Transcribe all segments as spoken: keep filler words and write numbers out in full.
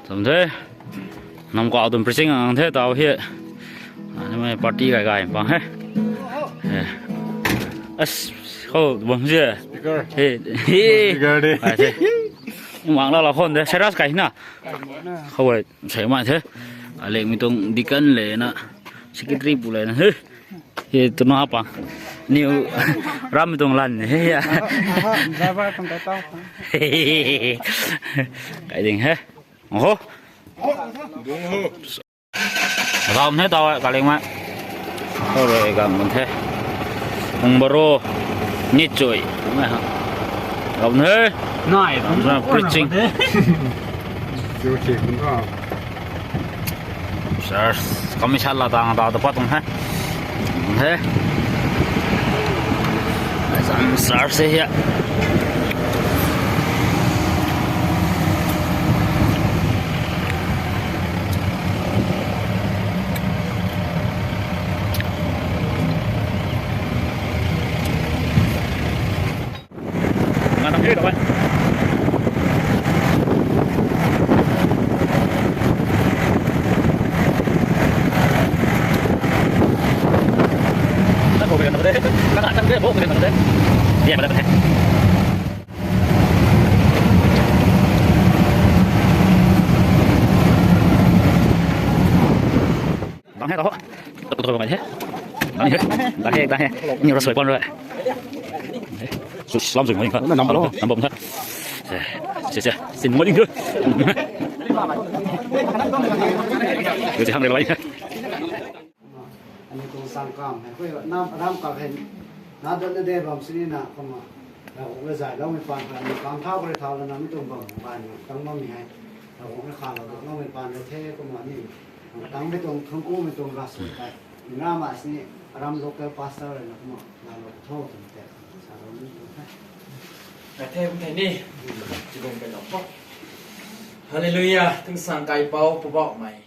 Tam the. Nam kau tum preaching ang the tau hi. Ani mai party gai gai pang he. Eh. As, ho, bang je. Speaker. He. He. Speaker de. Ai the. Mang la la hon de. Serious kai na. Ho wai, sai mai the. Alek mi tuang deacon le na. Secretary pu le na. He. He, tu na pang. Niu ram mi tuang lan he ya. Driver tuang kai tau. Kai ding he. Oho. Ram he tau, kaling mai. Ore, gam mun the. Ung baro. Ni chui. Ram he. Nai, ram he, preaching. Church commission la tang ta ta pat tung he. He. Zan sar se hia. Ngan tam the, tau e. Ngan tam the, ngan tam the, ngan tam the. Ye, ngan tam the. Dang he, tau. Tau, tau, tau, he. Dang he, dang he, dang he. Ni rui sui pan rui. Sui, slam sui, ngai ka. Nam bam lo. Nam bam tha. Se, se, se. Sin mo ding tu. Yo, se hang rui lai. Ani tuang sang kam he. Koi nam ram ka he. Na dat na de bam sini na kumna. Ravguangc rui zayloumei paan kha, mi kang thau kha rui thau lana mi tuang bam, bam, tang bammei hei. Ravguangc rui khalou dat loumei paan rui the, kumna ni. Tangmei tuang, thungkumei tuang ravsui tei. Ni ram a sini, aram local pastor rui na kumna, laalou tho twmei tei. Sa lou ni tuang the. Ka the, kum the ni. Chibun kai lou po. Hallelujah, tingsaeng kaipouc Poubauhmei.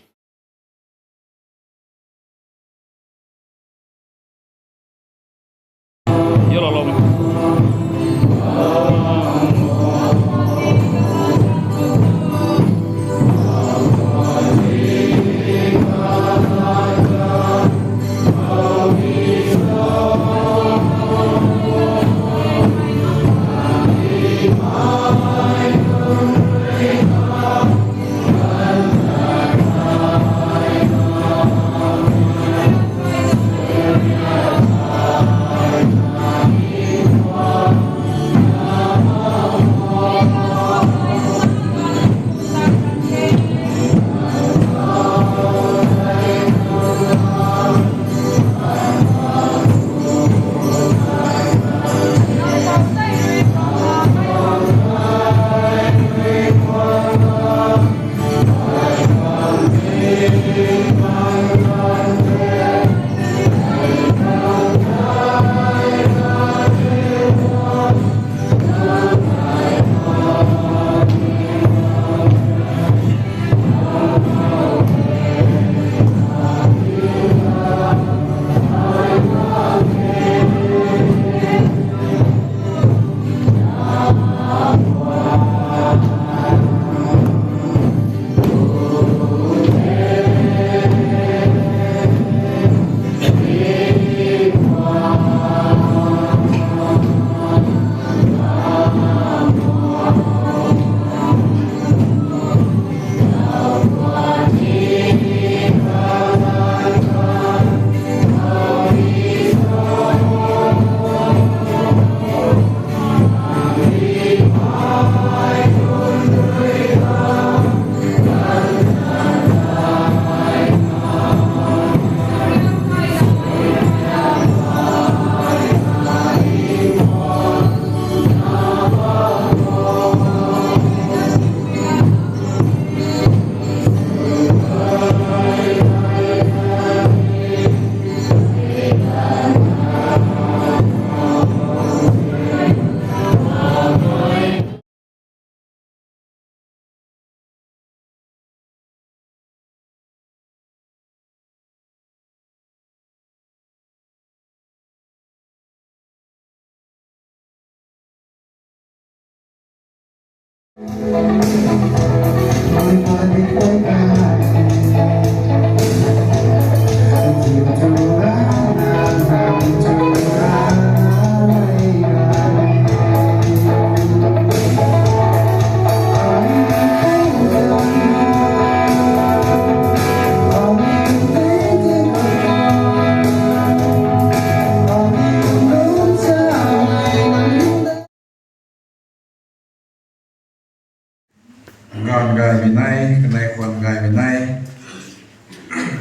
Ganv gaymei nai, kanei khwan gaymei nai.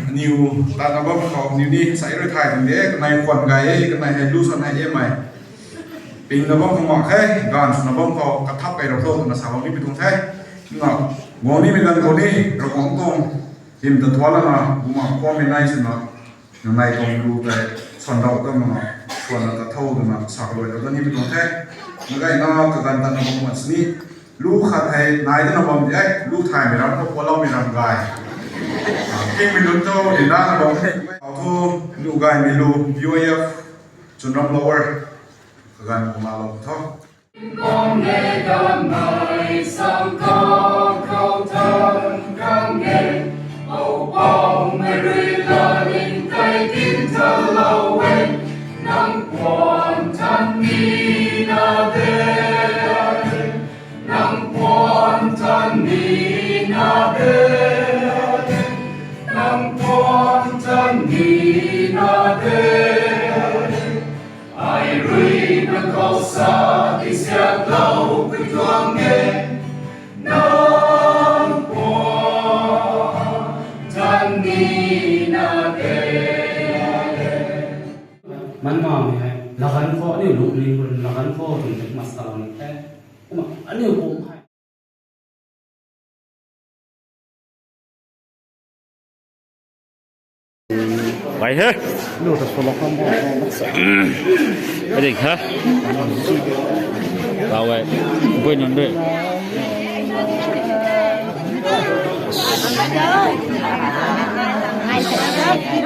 Aniw tatna bam khou aniw ni sai rui thay tuang de, kanei khwan gay e, kanei hei lu san hei e mei. Pingna bam khou mak khe, ganv swna bam khou kathap kei rau tho twna sa bam ni pi tuang the. Na, guang nimei ganv khou ni, Ravguangc tuang hym ta tualana, bumaengh khwanmei nai swna, nang nai tuang lu tei, swan rau tam na, swan na ta thou twna, sa kalui rau ta ni pi tuang the. Na gayna, kaganv tatna bam mak sini, lu khat hei nai dana bam de, lu thaymei ram khou pualoumei ram gay. Kingmei lun tho, dina na bam the. Au thu, lu gaymei lu, U I F, Chunram Lower, kaganv khou laalou tho. Ai rui na khou sa tisiaklou pui tuang e, nang khwan tan ni na de. Man ma mi hei, lagan khou, aniu lungning khou, lagan khou, tuang te mas ta lungning the. Kumna, aniu kum hei. Bai he. Lu ta solo kam ba. Ading ha. Tau e. Bui nunc de.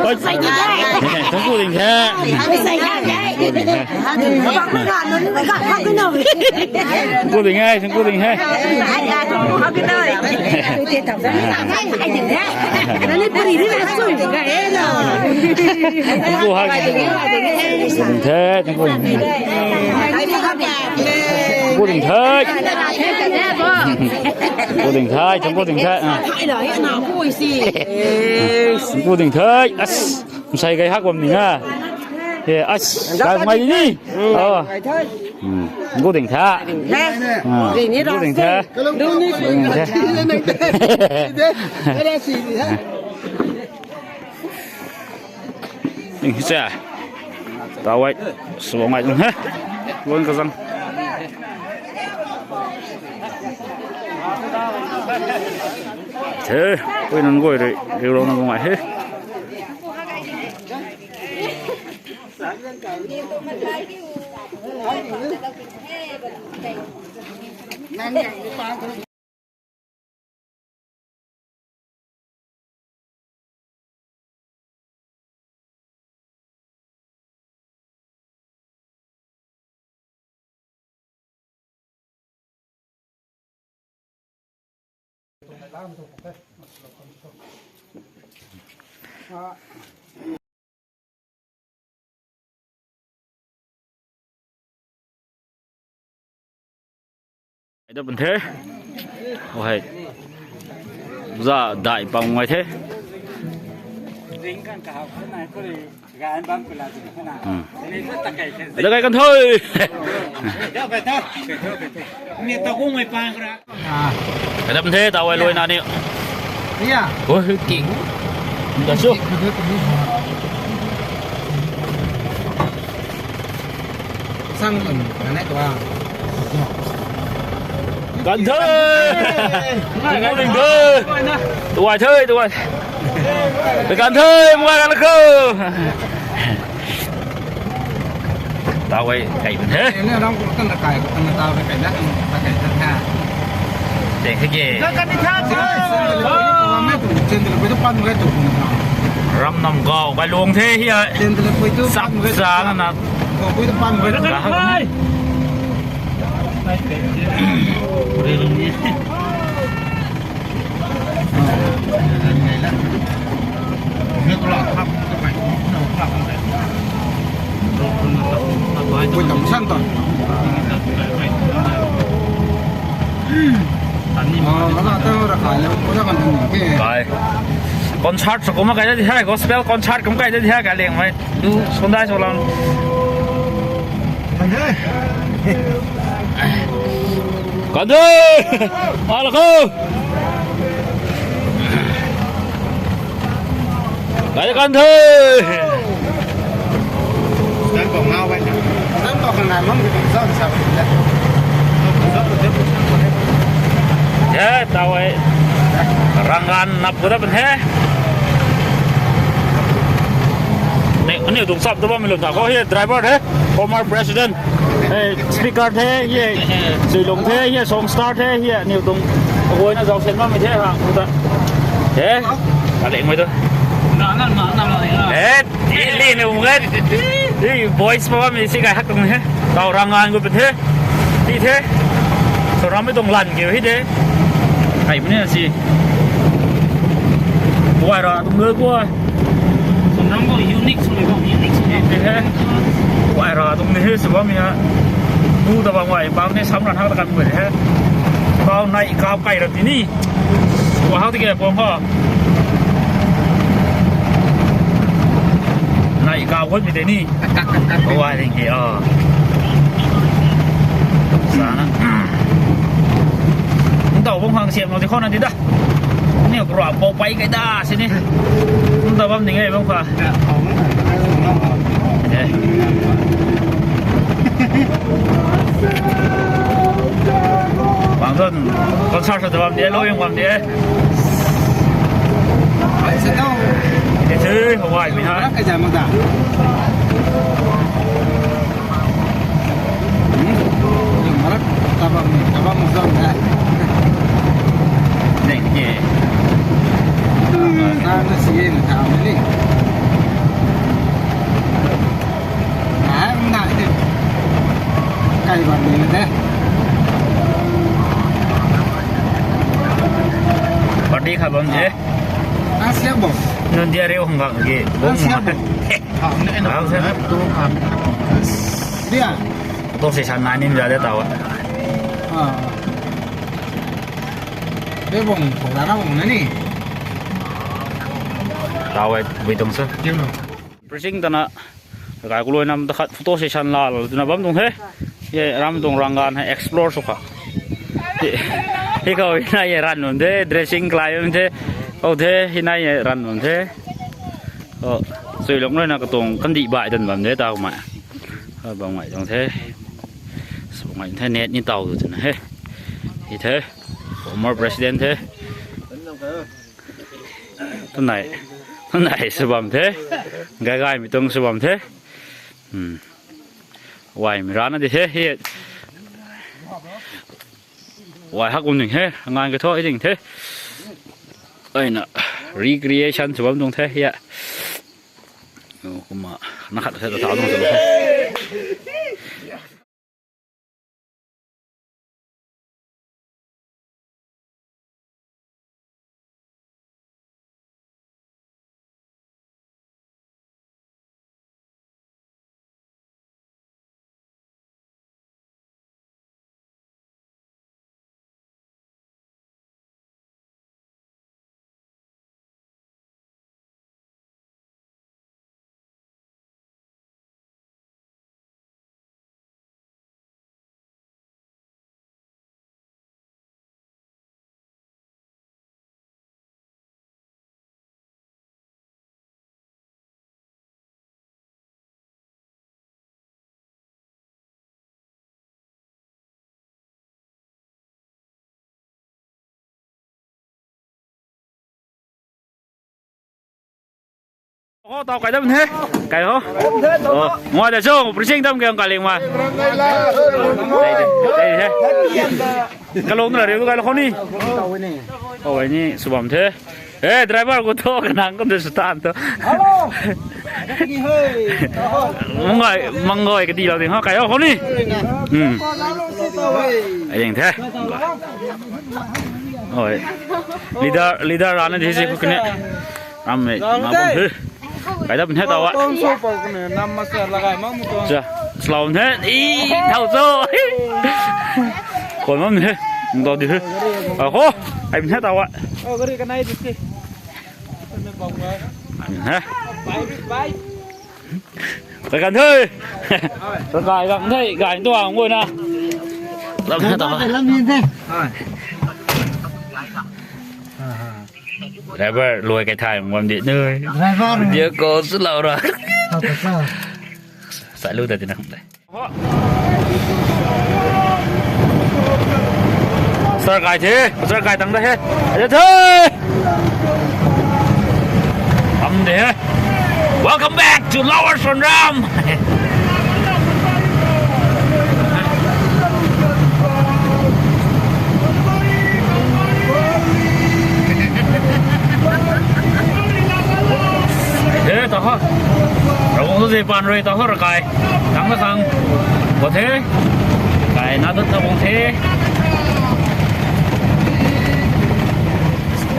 Oi. Thangc ku ding the. Thangc ku ding the. Thangc ku ding e, thangc ku ding e. Thangc ku ha. Thangc ku ding the, thangc ku ding the. Thangc ku ding the. Thangc ku ding the, thangc ku ding the. Ah. Thangc ku ding the. As. Msai gay hak bam ni na. He, as, gay ngai ni. Oh. Hmm. Gu ding tha. He. Ah. Gu ding tha. Gu ding tha. Ding hi cha. Tau ai. Suang ai dong he. Luan ka zang. He, pui nunc guay rui, riu rau na guang ai he. Ai da bun the. O hei. Za dai pam ngai the. Hmm. Ai da kai kan thoi. Ni ta kung mai pang kra. Ai da bun the, tau ai luai na ni. Iya. Oi, ki. Ni ta su. Sang kan, kan e tua. Kan the. Tungku ding the. Tuai the, tuai. Kan the, muai kan kho. Tau ai kai bun the. Ni ram ko kan kai, kan tau kai na, kan kai ta tha. Deng the ke. Kan ni tha. Ram nam gau kai luang the hi ai. Sak sa na na. Kan ni tha. Bui tam san to. Ah, wala ta ra kai lo, ko da kan ni ke. Kai. Concert sw kumna kai da di hai, gospel concert kum kai da di hai, kai leng mai. Du sundai so lang. Kan de. Ala ko. Kai kan the. He, tau e. Rangan nap ko da pen he. Ne, aniu tuang sap tu bam mi lun tha ko he, driver he, former president. He, speaker the, he, Suilung the, he, song star the, he, aniu tuang. Agoi na zau sen bam mi the, ha, ko ta. He, alek mai tu. Na, na, na, na, na. He, Li, li ni ung e. Li, boys pa mi si kai hak tuang he. Tau Rangan gu pe the. Ti the. So ram mi tuang lan kiu hi de. Kai mi ni si. Kuai ra tuang le kuai. So ram bo unique so bo unique so. Ti the. Kuai ra tuang ni he so bam ya. Bu ta bam wai bam ni sam ran hak ta kan bu he. Tau nai kap kai ra ti ni. Wa hak ti ke pom ho. Nai ka hoi mi te ni. Wa ring ke a. Sana. Ntau bong hang siam lo ti khou na di da. Ni kura pau pai kai da sini. Ntau bam ding e bong kha. Eh. Bang zon concert sa bam di, lo yung bam di. Ai, sa tau. Isi, Hawaii mi ha. Marak ka jam da. Hmm. Marak tabam, tabam zon da. Neng ke. Sa na si ye na ta ni. Ah, na ni. Kai bam ni na de. Party kha bam je. Nang siam bo? Nundia reu hong gang ge. Nang siam bo? Bang siam. Dia. Photo session nai nim ja de tau. Ah. Be bong, bong na bong na ni. Tau e, bui tuang sa. Diu no. Preaching tana, kai kuloi nam ta khat photo session la lo tuna bam tuang the. Ye ram tuang Rangan hei explore sw kha. Hi, hi khou hi nai ye ran num the, dressing klai bam the. Khou the, hi nai ye ran num the. O, Suilung rui na katuang kandih bai dan bam the, tau mai. Ha, bam ngai tuang the. Sw ngai the, net ni tau tu tuna he. Hi the, former president the. Tunai, tunai sw bam the. Gai gai mi tuang sw bam the. Hmm. Wai mi rana di the, he. Wai hak um ding he, ngan ka tho ding the. Ai na, recreation sw bam tuang the, he. O, kumna, na khat the ta tuang sw bam the. Ho, tau kai dam the. Kai ho. O, ngoi da cho, preaching dam kang kaling ma. Tei, tei, tei the. Kalung na reu kai lo khou ni. O, ni sw bam the. Eh, driver ko tho, kanang ko de satan to. Hello. Mangoi, mangoi ka di lo ding ho, kai ho khou ni. Hmm. Ai ding the. Oi. Leader, leader rana di si ko kene. Ram me, ma bam the. Kai dam the tau a. Cha. Slow he, i, thau cho. Kon mam he, dau di he. A ho, ai bin he tau a. Oh, gari kanai di si. He. Bye, bye. Kakan the. Kakai ram the, kai tu ang goi na. Lam he tau a. Lam ni the. Driver lui kai thai ngam di nui. Driver. Dia ko slow ra. Tau ta sa. Sa lu ta di na. Sir kai the, sir kai tang da he. Aja the. Am de he. Welcome back to Lower Sonram. He, ta ho. Ravguangc Zauzian paan rui ta ho, ravkai. Tang na khang. Bo the. Kai na dut na bung the.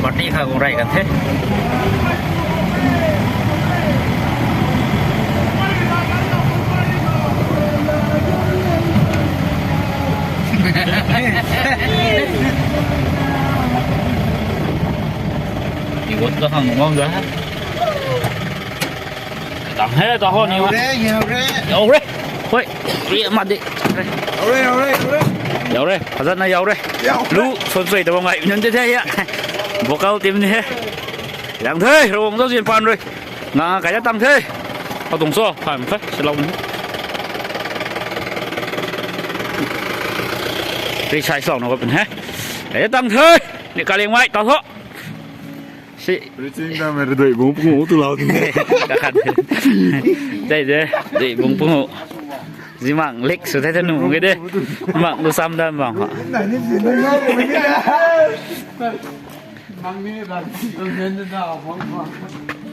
Party kha gung rai kan the. Iwot ka khang ngam da. Tang he, ta ho ni. Yau re, yau re. Yau re. Hoi. Ri ma di. Yau re, yau re, yau re. Yau re. Hazat na yau re. Yau re. Lu, son sui ta bang ai. Nunc te the ya. Vocal team ni he. Yang the, Ravguangc Zauzian paan rui. Nga, nga, kai da tang the. Khou tuang so, pham khe, si lou ni. Ri sai slow na ko pun he. Kai da tang the. Ni kaling mai, ta ho. Si. Preaching ta mei rui dui bung pungu tu lau tu. Kakan. Dei de, dui bung pungu. Zimang lik su the the nu nge de. Mang lu sam da mang ha.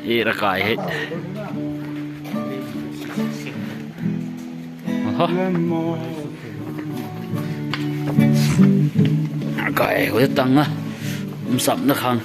I ravkai he. Oho. Ravkai hu tang a. Um sam na khang.